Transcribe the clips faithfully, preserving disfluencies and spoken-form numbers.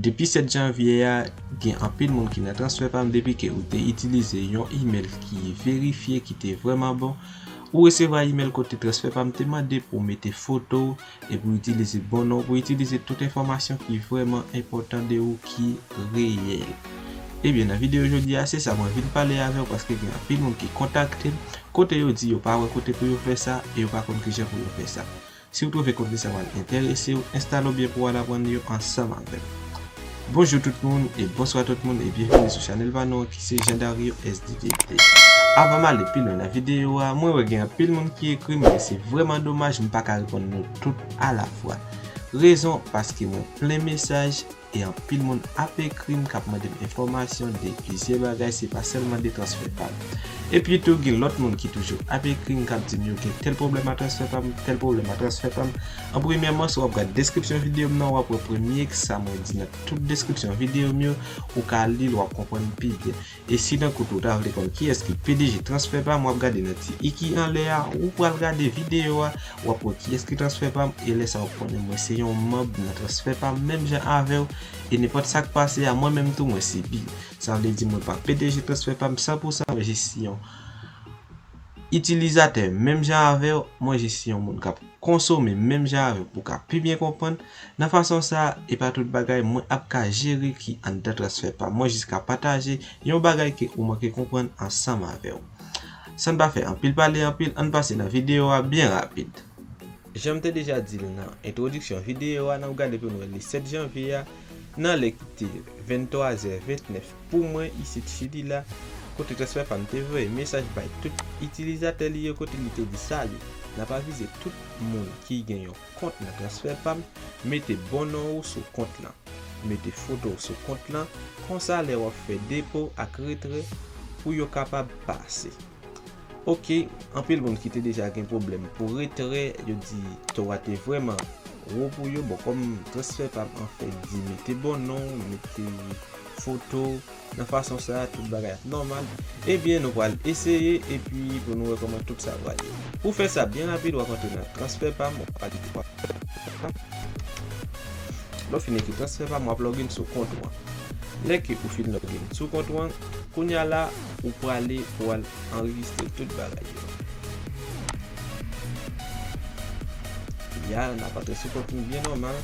Depi sèt janvye a, gen anpil moun ki nan Transfèpam depi ke ou te itilize yon imèl ki verifye, ki te vrèman bon. Ou resevwa imèl kote Transfèpam te mande pou w mete foto w e pou w itilize bon non, pou w itilize tout enfòmasyon ki vrèman enpòtan de ou ki reyèl. Ebyen, nan videyo jodi a, se sa mwen vin pale avè w paske gen anpil moun ki kontakte m, kote yo di yo pa wè kote pou yo fè sa e yo pa konn kijan pou yo fè sa. Si w twouve kontni sa pral enterese w, enstale w byen pou w al aprann yo ansanm avè m. Bonjou tout moun e bonswa tout moun e byenveni sou chanèl pa nou an ki se Jean Dario S D V D. Avan m ale pi lwen nan videyo a, mwen wè gen anpil moun ki ekri m, men se vrèman domaj m pa ka reponn nou tout alafwa. Rezon, paske mwen plen mesaj e anpil moun ap ekri m k ap mande m enfòmasyon de plizyè bagay, se pa sèlman de Transfèpam. Epi tou, gen lòt moun ki toujou ap ekri m k ap di m yo gen tèl pwoblèm a Transfèpam, tèl pwoblèm a Transfèpam. An premyèman, si w ap gade deskripsyon videyo m nan, w ap wè premye sa mwen di nan tout deskripsyon videyo m yo, ou ka li l, w ap konprann pi byen. E si tankou tou w ta vle konn kiyès ki P D G Transfèpam, w ap gade nan ti i ki anlè a, ou pral gade videyo a, w ap wè kiyès ki Transfèpam, e lè sa w ap konnen mwen se yon manm nan Transfèpam, menm jan avè w, e nenpòt sa k pase a, mwen menm tou mwen sibi. Sa vle di mwen pa P D G Transfèpam san pou san, mwen jis yon itilizatè menm jan avè w, mwen jis yon moun k ap konsome menm jan avè w pou w ka pi byen konprann. Nan fason sa, e pa tout bagay mwen ap ka jere ki anndan Transfèpam. Mwen jis ka pataje yon bagay ke ou manke konprann ansanm avè w. San n pa fè anpil pale anpil, ann pase nan videyo a byen rapid. Jan m te deja di l nan entwodiksyon videyo a, n ap gade pou n wè li sèt janvye a, nan lè ki te venntwa zè ventnèf pou mwen isit Chili la, kote Transfèpam te voye mesaj bay tout itilizatè li yo kote li te di, "Salut, n ap avize tout moun ki gen yon kont nan Transfèpam, mete bon non ou sou kont lan. Mete foto w sou kont lan, konsa lè w ap fè depo ak retrè pou yo kapab pase." Oke, anpil moun ki te deja gen pwoblèm pou retrè, yo di to a te vrèman wo pou yo. Bon, kòm Transfèpam an fèt di mete bon non, mete foto, nan fason sa, tout bagay ap nòmal. Ebyen, nou pral eseye epi pou nou wè kòman tout sa pral ye. Pou fè sa byen rapid, w ap antre nan Transfèpam, w ap pale de Transfèpam. Lè w fin ekri Transfèpam, w ap login sou kont ou an. Lè ke ou fin login sou kont ou an, kounye a la, ou prale pou w al anrejistre tout bagay yo. Ya, n ap antre sou kont nou byen nòmal.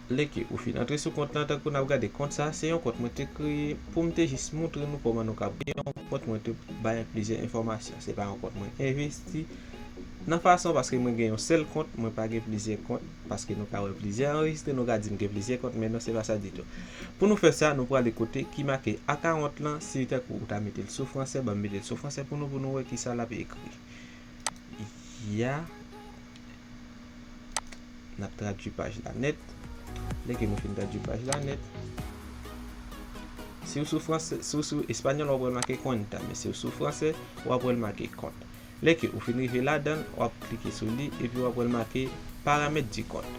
Lè ke ou fin antre sou kont lan, tankou n ap gade kont sa, se yon kont mwen te kreye pou m te jis montre nou kòman nou ka kreye yon kont. Mwen te bay plizyè enfòmasyon. Se pa yon kont mwen envesti nan fason, paske mwen gen yon sèl kont, mwen pa gen plizyè kont, paske nou ka wè plizyè anrejistre, nou ka di m gen plizyè kont, men non, se pa sa ditou. Pou nou fè sa, nou prale kote ki make account lan, si tankou ou ta mete l sou fransè, ban m mete l sou fransè pou nou, pou nou wè ki sa l ap ekri. Ya. N ap tradui paj la nèt. Lè ke nou fin tradui paj la nèt, si w sou fransè, si w sou espanyòl, w ap wè l make cuenta, men si w sou fransè, w ap wè l make kont. Lè ke ou fin rive ladan l, w ap klike sou li, epi w ap wè l make paramèt di kont.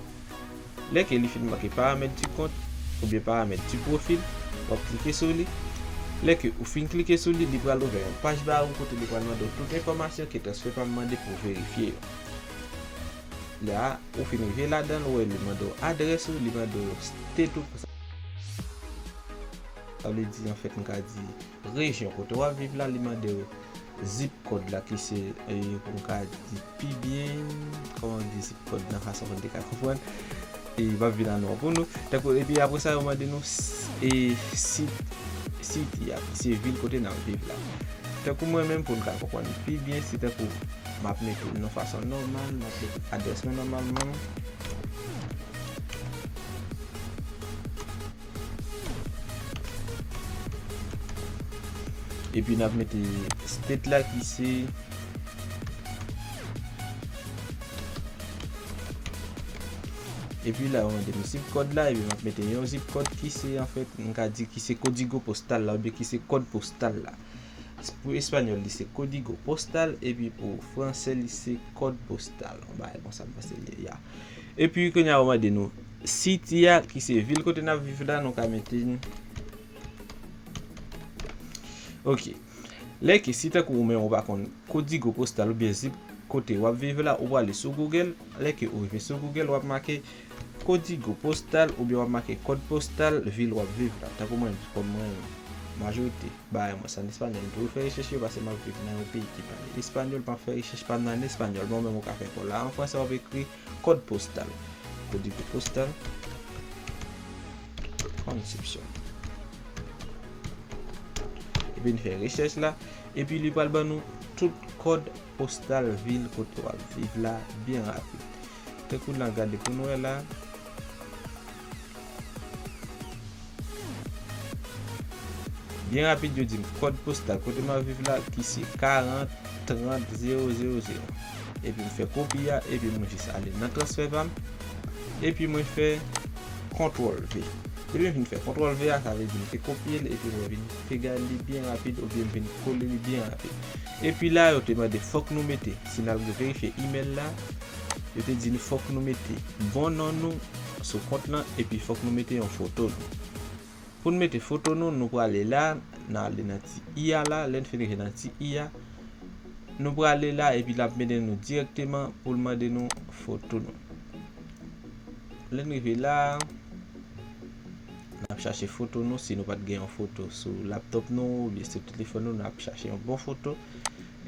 Lè ke li fin make paramèt di kont, oubyen paramèt di pwofil, w ap klike sou li. Lè ke ou fin klike sou li, li pral ouvè yon paj ba ou kote li pral mande w tout enfòmasyon ke Transfèpam mande pou verifye yo. La, ou fin rive ladan l, ou wè li mande w adrès ou, li mande w state ou. Sa vle di, anfèt, m ka di rejyon kote w ap viv la, li mande w zip kòd la ki se, e, pou m ka di pi byen, kòman di zip kòd nan fason pou n te ka konprann. E m ap vin a non pou nou. Tankou, epi apre sa, yo mande nou, s- e, sit, city a, ki se vil kote n ap viv la. Tankou mwen menm, pou n ka konprann pi byen, se tankou m ap mete l nan fason nòmal, m ap mete adrès mwen nòmalman. Epi n ap mete state la ki se. Epi la, yo mande m zip kòd la, epi m ap mete yon zip kòd ki se, anfèt, m ka di ki se kodigo postal la, oubyen ki se kòd postal la. Pou espanyòl, li se código postal, epi pou fransè, li se kòd postal. Yon bagay konsa, m panse li ye, ya. Epi, kounye a, yo mande nou city a, ki se vil kote n ap viv la, nou ka mete. Ok. Lè ke si tankou ou menm ou pa konn kodigo postal oubyen zip kote w ap viv la, ou prale sou Google. Lè ke ou rive sou Google, w ap make kodigo postal oubyen w ap make kòd postal vil w ap viv la. Tankou mwen, kòm mwen, majorite bagay mwen se an espanyòl, m toujou fè rechèch yo paske m ap viv nan yon peyi ki pale espanyòl, m ap fè rechèch pa m nan espanyòl. Bon, menm ou ka fè pa w la an fransè, w ap ekri kòd postal. Kodigo postal. Concepción. Epi n fè rechèch la. Epi li pral ban nou tout kòd postal vil kote w ap viv la byen rapid. Tankou n al gade pou n wè la. Byen rapid, yo di m kòd postal kote m ap viv la ki se karant trant zewo zewo zewo. Epi m fè kopi a, epi mwen jis ale nan transfè pa m. Epi mwen fè kontwòl V. Depi m fin fè kontwòl V a, sa vle di m te kopye l, epi mwen vin pegay li byen rapid, oubyen m vin kole li byen rapid. Epi la, yo te mande fòk nou mete, si n al verifye imèl la, yo te di n fòk nou mete bon non nou sou kont lan, epi fòk nou mete yon foto nou. Pou n mete foto nou, nou prale la, n ale nan ti i a la, lè n fin rive nan ti i a, nou prale la, epi l ap mennen nou dirèkteman pou l mande nou foto nou. Lè n rive la, n ap chache foto nou, si nou pa t gen yon foto sou laptòp nou, oubyen sou telefòn nou, n ap chache yon bon foto.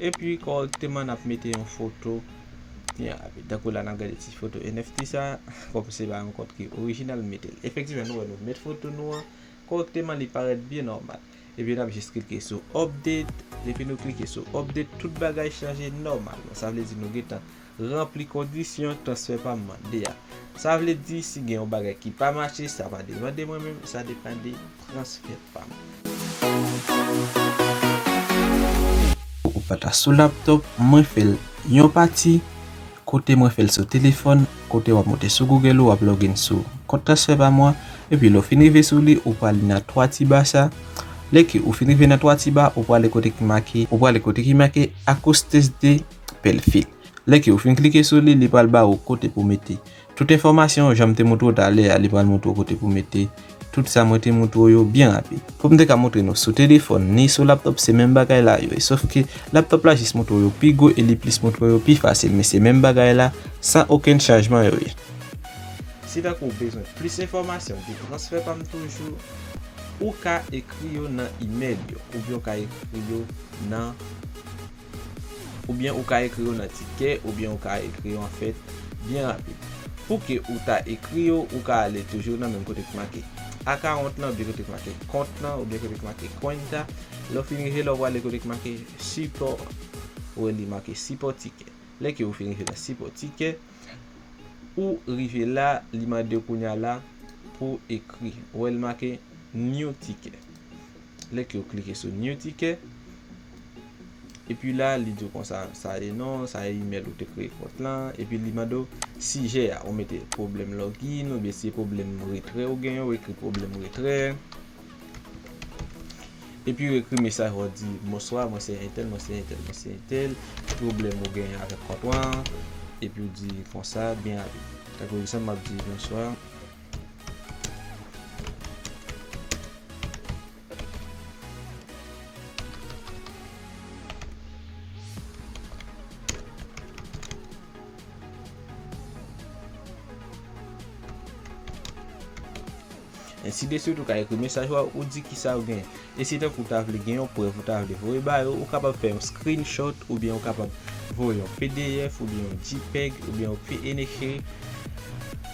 Epi, kòrèkteman, n ap mete yon foto byen rapid. Tankou la, n ap gade ti foto N F T sa, kòm se pa yon kont ki orijinal, m mete l. Efektivman, nou wè nou met foto nou an, kòrèkteman, li parèt byen nòmal. Epi n ap jis klike sou update. Depi nou klike sou update, tout bagay chanje nòmalman. Sa vle di nou gentan ranpli kondisyon transfè pa m mande a. Sa vle di si gen yon bagay ki pa mache, sa pa depande mwen menm, sa depande transfè pa m. Ou pa ta sou laptòp, mwen fè l yon pati, kote mwen fè l sou telefòn, kote w ap monte sou Google ou, w ap login sou kont transfè pa m, epi lè w fin rive sou li, ou prale nan twa ti ba sa. Lè ke ou fin rive nan twa ti ba, ou prale kote ki make, ou prale kote ki make ajustes de perfil. Lè ke ou fin klike sou li, li pral ba ou kote pou mete tout enfòmasyon, jan m te montre w talè a, li pral montre w kote pou mete tout sa mwen te montre w yo byen rapid. Pou m te ka montre nou sou telefòn ni sou laptòp, se menm bagay la yo ye. Sòf ke laptòp la jis montre w yo pi gwo e li plis montre w yo pi fasil, men se menm bagay la, san okenn chanjman yo ye. Si tankou w bezwen plis enfòmasyon de transfè pa m toujou, ou ka ekri yo nan imèl yo, oubyen ou ka ekri yo nan oubyen ou ka ekri yo nan tikè, oubyen ou ka ekri yo anfèt byen rapid. Pou ke ou ta ekri yo, ou ka ale toujou nan menm kote k make account lan, oubyen kote k make kont lan, oubyen kote k make cuenta. Lè w fin rive la, ou prale kote k make sipò, ou wè li make sipò tikè. Lè ke ou fin rive nan sipò tikè, ou rive la, li mande w kounye a la pou ekri. Ou wè l make new tikè. Lè ke w klike sou new tikè, epi la, li di w konsa, sa e non, sa e imèl ou te kreye kont lan, epi li mande w sijè a, ou mete pwoblèm login, oubyen si se pwoblèm retrè ou genyen, ou ekri pwoblèm retrè. Epi ou ekri mesaj, ou di, "Bonswa, mwen se entèl, mwen se entèl, mwen se entèl. Ki pwoblèm ou genyen avèk kont ou an?" Epi ou di konsa, byen rapid. Tankou egzanp, m ap di, "Bonswa." Ensi de suit, ou ka ekri mesaj ou a, ou di kisa ou gen. E si tankou ou ta vle gen yon prèv, ou ta vle voye ba yo, ou kapab fè yon screenshot, oubyen ou kapab voye yon P D F, oubyen yon JPEG, oubyen yon P N G,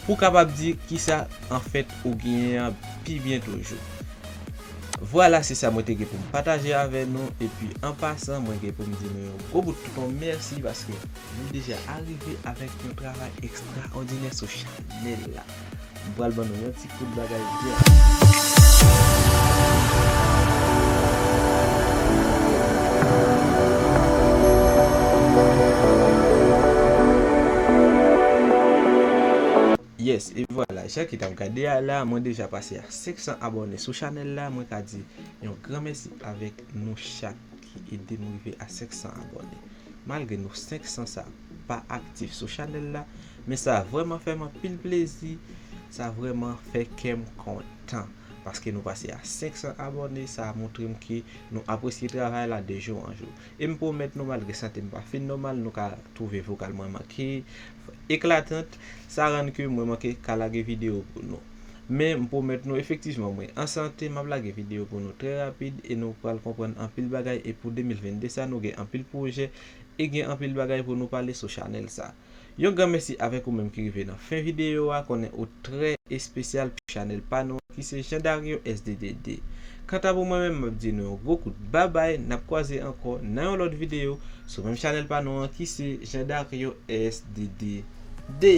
pou w kapab di kisa, anfèt, ou genyen an pi byen toujou. Vwala, se sa mwen te gen pou m pataje avè nou. Epi, an pasan, mwen gen pou m di nou yon gwo bout tonton mèsi paske nou deja arive avèk yon travay ekstraòdinè sou chanèl la. M pral ban nou yon ti kout bagay byen. Yes, e vwala, jan ki t ap gade a la, mwen deja pase a senk san abòne sou chanèl la. Mwen ka di yon gran mèsi avèk nou chak ki ede m rive a senk san abòne. Malgre nou senk san sa pa aktif sou chanèl la, men sa vrèman fè m anpil plezi, sa vrèman fè kè m kontan. paske nou pase a senk san abòne, sa montre m ke nou apresye travay la de jou an jou. E m pwomèt nou, malgre sante m pa fin nòmal, nou ka twouve vokal mwen manke eklatant, sa rann ke mwen manke ka lage videyo pou nou. Men m pwomèt nou, efektivman, mwen an sante, m ap lage videyo pou nou trè rapid e nou pral konprann anpil bagay. E pou de mil vennde sa, nou gen anpil pwojè e gen anpil bagay pou nou pale sou chanèl sa. Yon gran mèsi avèk ou menm ki rive nan fen videyo a, konnen ou trè espesyal pou chanèl pa nou an ki se Jean Dario S D D D. Kanta pou mwen menm, m ap di nou yon gwo kout babay, n ap kwaze ankò nan yon lòt videyo sou menm chanèl pa nou an ki se Jean Dario S D D D.